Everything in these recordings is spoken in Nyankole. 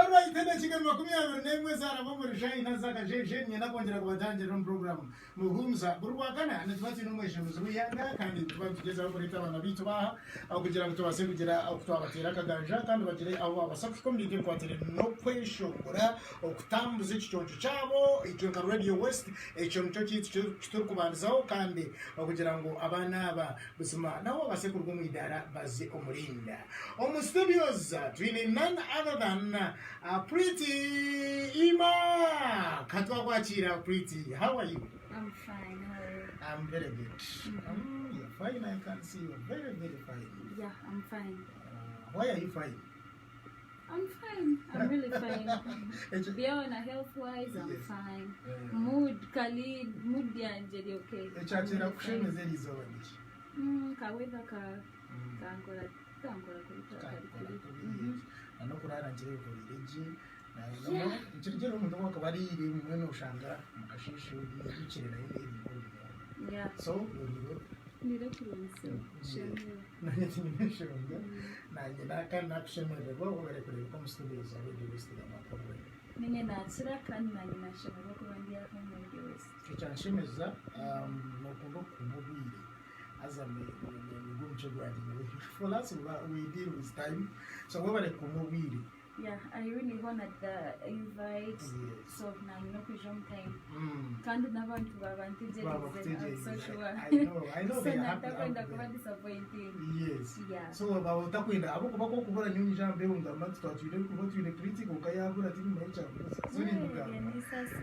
Alright, edakiika ni 21 zaaraba omuri shaaha ina z'akasheeshe, niinyenda kwongyera kubatangirira omu puroguraamu Muhumuza. Buri Rwakana nituba twine omweshongozi w'eihanga kandi nituba nitugyezaho kureeta abaana baitu baaha kugira ngu tubaase kugira oku twabateera akaganja kandi bagire ahu baabaasa kuhika omu bintu ebikwatiraine n'okweshongora, okutambuza ekiconco kyabo. Itwe nka Radio West ekyo nikyo kyaitu eki turikubandizaho kandi okugira ngu abaana aba buzima nabo babaase kuruga omu idaara baze omu rinda. Omu studios twine none other than Pretty Emma! Katwakwakiira Pretty, how are you? I'm fine, how are you? I'm very good. You're fine, I can see you're very, very fine. Yeah, I'm fine. Why are you fine? I'm fine. I'm really fine. Ekyo- Byona health wise, I'm fine. Mood kali mood yangye eri okay. Ekyakira I'm really fine. kushemeza eri izooba niki? Ka weather ka kankora kankora kubi kari kubi. Na n'okuraara nkireebeka oriire gye. Nikirigiirira omuntu obu akuba ariire mbwenu oshanga omu kasheeshe oyirukire nayo eri nkuru munonga. So oriire ota? Ndiire kurungi sebo. Nanye tinyine nshonga. Nanye kandi nakushemererwa webare kureebeka omu studio za Radio West Gamba. Ninye nakira kandi nanye nashemererwa kuba ndi aha omu Radio West. Ekyanshemeza nokunda okukuuma obwire. Haza nigwo omucwe gwangye nyowe. For us we deal with time. So webare kukuuma obwire. Yeah, I really honored the invite. So nanye nokwija omu time. Kandi n'abantu baaba ntegyereize, I'm so sure. I know, I know So they are happy natakwenda out kuba there. disappointing. Yes. Yeah. So waba otakwenda ahabw'okuba ku okubura nyowe nyija aha mbeho ngamba nti twatwire kuba twine Pretty kwonka yaabura tindimanya ekyamubuza. So nindugamba. Nisasi.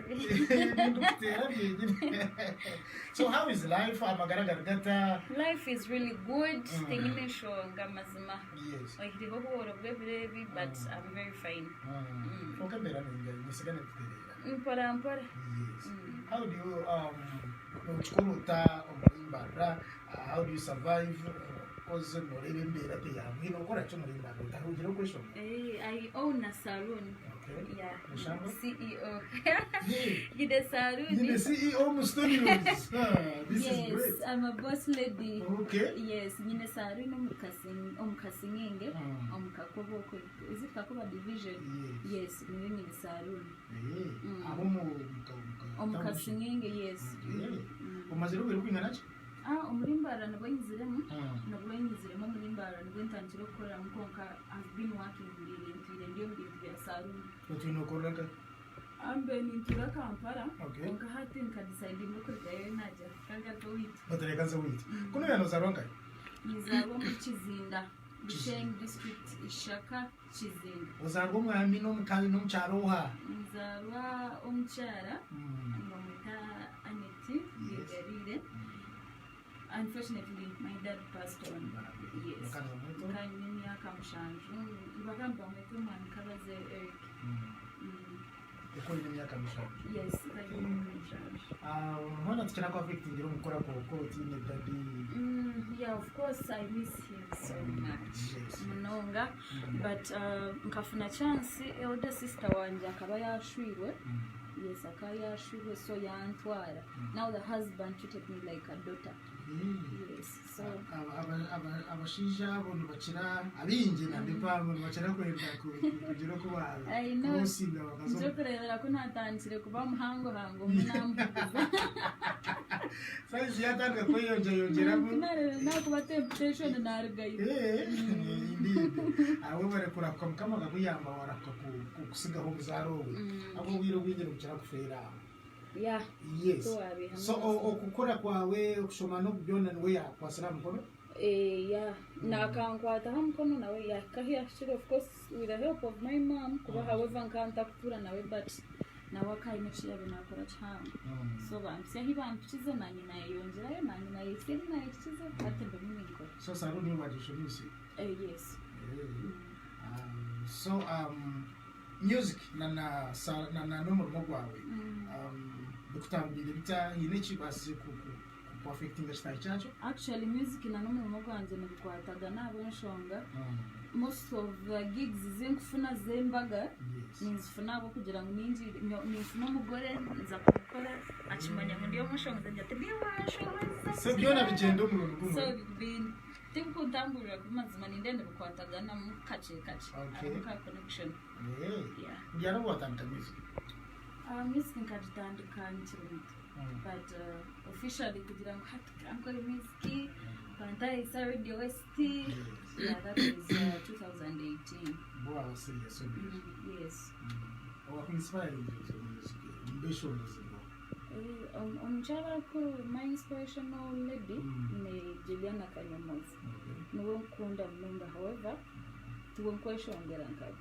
Nindikuteera byenyine. So how is life? Amagara gari gata? Life is really good. Tinyine nshonga mazima. Yes. Oihireho obworo bw'ebiro ebi but I'm very fine. Kwonka embeera nesiga nekutereera. Mpora mpora. Yes. How do you nokikora ota omuri Mbarara? How do you survive? Coz noreeba embeera teyangwire nokora ki omuri Mbarara otahugiire okweshongora? I own a saloon. Okay. Yeah. Eshamba? CEO. Yeah. Nyine saloon. Nyine CEO mu studios. Ah, this is Yes, great. I'm a boss lady. Okay. Yes, nyine saloon omu Kasing omu Kasingenge, omu Kakoba okwe. Is it Kakoba division? Yes. Yes, niyo nyine saloon. Eh, aho mu Omu township. Kasingenge, yes. Okay. Omazire obwire bwingana ki? Ah, omuri Mbarara nibwo nyiziremu, nibwo nyiziremu omuri Mbarara nibwo ntandikire kukoreramu kwonka I've been working mbiire ntwire ndi omu bintu bya saruuni. Otwire nokorera nkahi? Ah, mbiire nintuura Kampala Okay. kwonka hati nka decidinga okurugayo nagya nkagaruka owaitu. Otereka nze owaitu. Kunu oya nozarwa nkahi? Ninzaarwa omuri Kizinda, Bushenyi district, Ishaka, Kizinda. Ozarwa omwami n'omukazi n'omukyara oha? Nzaarwa omukyara nibamweta Annet Byegarire. Unfortunately my dad passed on. Yes. Mukazi bamweta oha? Nkaba nyine emyaka mushanju. Bakaba nibamweta omwami Kabaze Eric. Oku oine emyaka mushanju? Yes, nkaba nyine emyaka mushanju. Hoona tikira ku affectingira omu kukura kwawe ku otiine daddy? Yeah, of course I miss him so much. Munonga. But nkafuna chance elder sister wangye akaba yashwirwe. Yes, akaba yashwirwe so yantwara. Now the husband treated me like a daughter. Yes, so Abashaija abo nibakira abaingi nandeba abo nibakira kwenda kugira oku I know. bakurosinga bakaza Nikyo kureebera ku natandikire kuba muhangohango mbwenu namuhuguza. Size yatandika kweyongyeyongyeramu. Nareeba nakuba temptation narugayo. Eh, indeed. Aho webare kurahuka Mukama akakuyamba warahuka kusigaho obuzaare obwe. Ahabw'okuba obwire obwingi nibukira kufeera aho. Yeah. Yes. Tiwabihamu So okukura kwawe okushoma n'oku byona niwe yakukwasire aha mukono? Eh, yeah. Nakankwata aha mukono nawe yahika ahu yahikire of course with the help of my mom kuba however nkaba ntakutuura nawe but nawe akaba aine eki yaabaire naakora kihango. So bampitsya ahu bampikize naanye naayeyongyerayo naanye naayehitsya ahu naayehikize hati ndimu ninkora. So saloon niiwe waagishomiise? Eh, yes. Eh. So music na na sa na na n'omurimo gwawe um, bikutamburiire bita haine ekibaasize ku ku ku affectinga kitaahi kyakyo? Actually music na n'omurimo gwangye nibikwatagana ahabw'enshonga most of the gigs zinkufuna z'embaga Yes. ninzifuna ahabw'okugira ngu ningi ninfuna omugore nza kumukora akimanya ngu ndi omushongozi agira ati niiwe wanshohoza So byona bigyenda omurundi so gumwe. bi Tinkuntamburira kubi mazima nindeeba nibikwataganamu kakye kakye. Okay. Harimu ka connection. Eh. Yeah. Ryari obu watandika music? Music nkagitandika nkiri muto but officially kugira ngu hati kankore music bantahisa Radio West yeah that was 2018. Bo waba serious on music. Yes. Owakuinspiringa music mbeshongozi bwo. Omukyara ariku my inspirational lady ni Juliana Kanyomozi. Niwe nkukunda munonga however tiwe nkweshongera nkawe.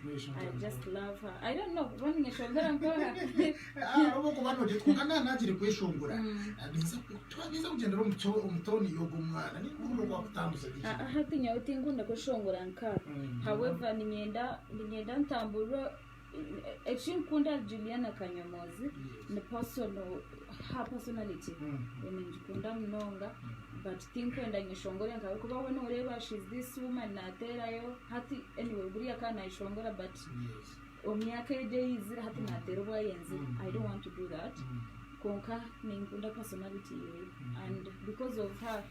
I just love her. I don't know kuba ninyeshongera nkoha. Ahabw'okuba nogira kwonka na nagire kweshongora ninza ninza kugyendera omu omu tone y'ogwo mwana ninkuhurira oku akutambuza biki. Hati nyowe tinkunda kweshongora nka however ninyenda ninyenda ntamburire eki nkukunda ahari Juliana Kanyomozi ni personal her personality ningikunda munonga but tinkwenda nyeshongore nkawe kuba we noreeba she's this woman nateerayo hati anyway buriya akaba nayeshongora but omu myaka egyo eyizire hati nateera obu ayenzire I don't want to do that kwonka ninkunda personality yeye and because of her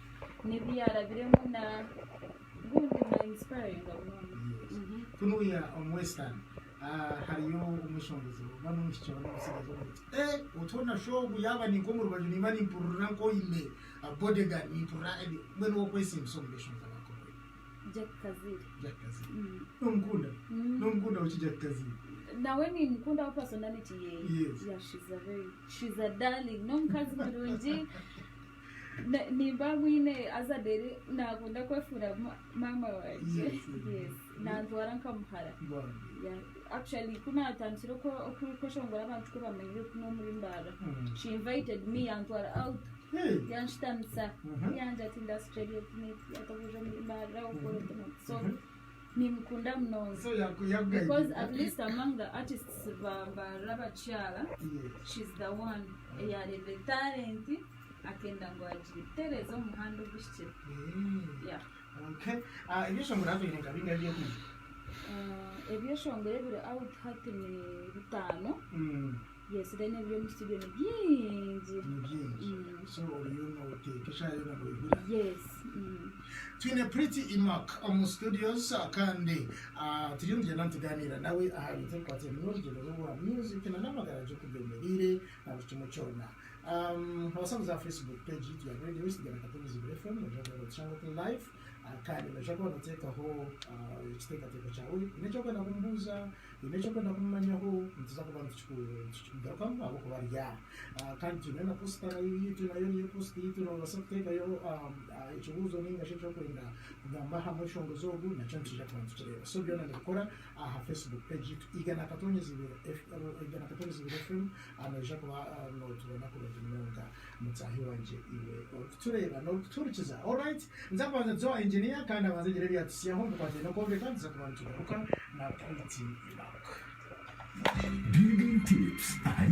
n'ebi yarabiremu na gundi na inspiringa munonga. Kunuya omu western Hariyo omweshongozi oba n'omwishiki oba n'omutsigazi ogira oti, Ee, otwo shi ogu yaaba ni nk'omu rubaju nimba nimpurira nk'oine bodyguard nimpurira ebyo. Mbwenu ow'okwesiimisa omu beeshongozi abaakora oyo? Jack Kaziire. Jack Kaziire. Nomukunda? Nomukunda oki Jack Kaziire? Nawe nimukunda ahabwa personality yeye. Yes. Yeah, she's a very, she's a darling. N'omukazi murungi. Nimba mwine Azaderi nakunda kwefuura maama wangye. Yes. Yes. Nantwara nka muhara. Yeah. Actually ku naatandikire kweshongora abantu ku bamanyire ku n'omuri Mbarara. She invited me yantwara out. Hey. Yanshutamisa. Yangira ati industry eti n'eti yatabuja omuri Mbarara okora oti n'oti. So nimukunda munonga. So yaku yakugaidinga. Because at least among the artists ba Mbarara abakyara, Yes. she's the one eyareebire talent akenda ngu agitereze omu muhanda oguhikire. Yeah. Okay. Ah, ebyeshongoro hati oine nka bingahi eby'okwijuka? Ah, ebyeshongoro ebiri out hati ni bitaano. Yes, then ebiri omu studio ni bingi. Ni bingi. So oriyo nooteeka eshaaha yoona nooyehurira. Yes. Twine Pretty Imak omu studios kandi ah, turiyo nitugyenda nitugaaniira nawe aha bintu ebikwatiraine n'orugyendo rwe rwa music na n'amagara gye oku byemereire na buri kimwe kyona. Noobaasa kuza aha Facebook page yaitu ya Radio East Igana Katonda Zibiri FM noija kuba nootushanga turi live kandi noija kuba nooteekaho ekiteekateeko kyawe oine eki orikwenda kumubuuza, oine eki orikwenda kumumanyaho nituza kuba nitukikugarukamu ahabw'okuba ari aha. Kandi twine na posita nayo yaitu nayo niyo posita yaitu noobaasa kuteekayo ekibuuzo nainga shi eki orikwenda kugamba aha mweshongozi ogu nakyo nitwija kuba nitukireeba. So byona nibikora aha Facebook page yaitu Igana Katonda Zibiri FM. Noija kuba notubona kurungi munonga mutaahi wangye iwe orikutureeba n'orikutuhurikiza. Alright, nza kubanza nze owa engineer kandi abanze agire ebi yaatutsyaho bikwataine n'okwombeka nituza kuba nitugaruka na Pretty Imak. Building Tips ahari.